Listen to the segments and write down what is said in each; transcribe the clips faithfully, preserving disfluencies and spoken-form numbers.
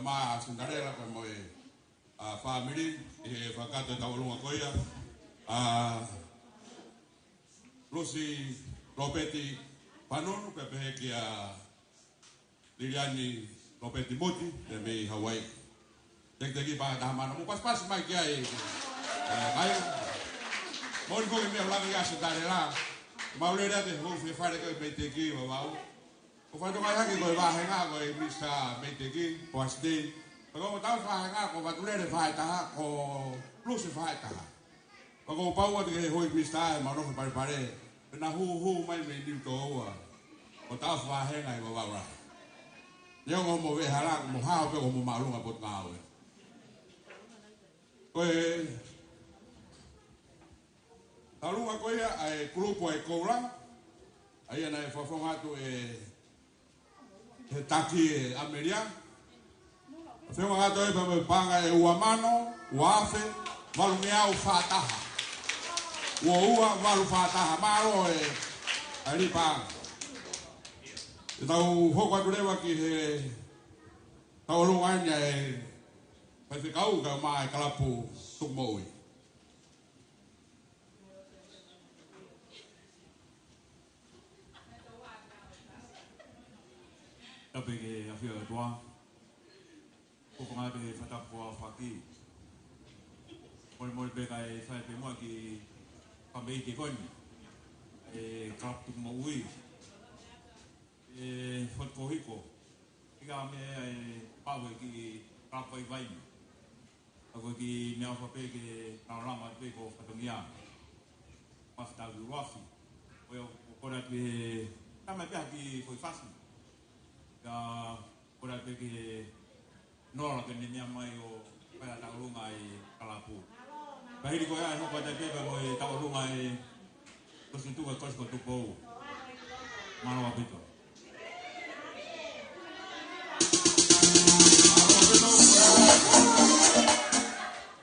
Mā Sinitalela pea mo e, ʻa, fāmili, ʻi he fakakakato e tauʻolunga ko ia. ʻA, Lusi Lopeti Panunu, pea pehē kia Liliani Lopeti Muti, pea mei Hauaiʻi. Tekiteki Paʻanga Taha Mano, mou pasipasi mai ki ai. ʻE, kai. Moʻoni ko e meʻa ʻoku langa ia Sinitalela. Mau lele atu he houfi e fale ko e Meiteki, Vavau. Ko e fatongia hake ko e vāhenga ko e Misa Meiteki, Poasi Tei. Pea ko e tau vāhenga ko Vatulele faʻahitaha, ko Lusi faʻahitaha. Pea ko e pau atu ke hoi Misa e Manofe Palepale. Pea na hūhū mai mei Niutōua. Ko e tau vāhenga ʻi Vavau lahi. Neongo mo vehala, mo hao pē ko mo māʻolunga Potungāue. Ko e tauʻolunga ko ia ʻa e kulupu ʻa e Koula, ʻa ia naʻe fakafofonga atu ʻe he taki ʻe ʻAmelia. Fakafofonga atu ʻe pea mo e paʻanga ʻe ua mano, ua afe, valungeau fā taha. Ua ua, valu fā taha, mālō e ʻa e paʻanga. ʻE tau hoko atu leva ki he tauʻolunga ʻeni ʻa e faifekau kae ʻumaʻā e kalapu tukumoʻui. Tapu ki he ʻafio ʻa e ʻOtua. Ko e fakaʻapaʻapa he fakatapu ko ʻAfaki. Molemole pē kae fai pē muʻa ki he fāmili ko eni. E kalapu tukumoʻui. E fotu ko hiko. Ika me e pau e ki kalapu vaivai. ʻA ko e kiʻi meʻaʻofa pē ke nau lama pē ko e fatongia. Pasi tau ki ʻUluafi. Ko ia ʻoku kole atu he tama pē ha kiʻi foʻi fasi. Ka kole atu pē ke nola ke ne meʻa mai ʻo fai ʻa e tauʻolunga ʻa e kalapu. Pea hili ko ia ʻe hoko atu pē pea mo e tauʻolunga ʻa e Kosi Tuku, Kosi ko Tupou. Mālō ʻaupito.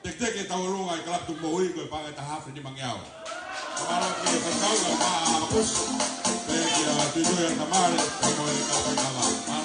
Tekiteki e tauʻolunga ʻa e kalapu tukumoʻui ko e paʻanga ʻe taha afe nimangeau. Mālō ki he faifekau kae ʻumaʻā ʻa Pusi. Pea kia Tuitui ʻa Tamale, pea mo e kau faifekau.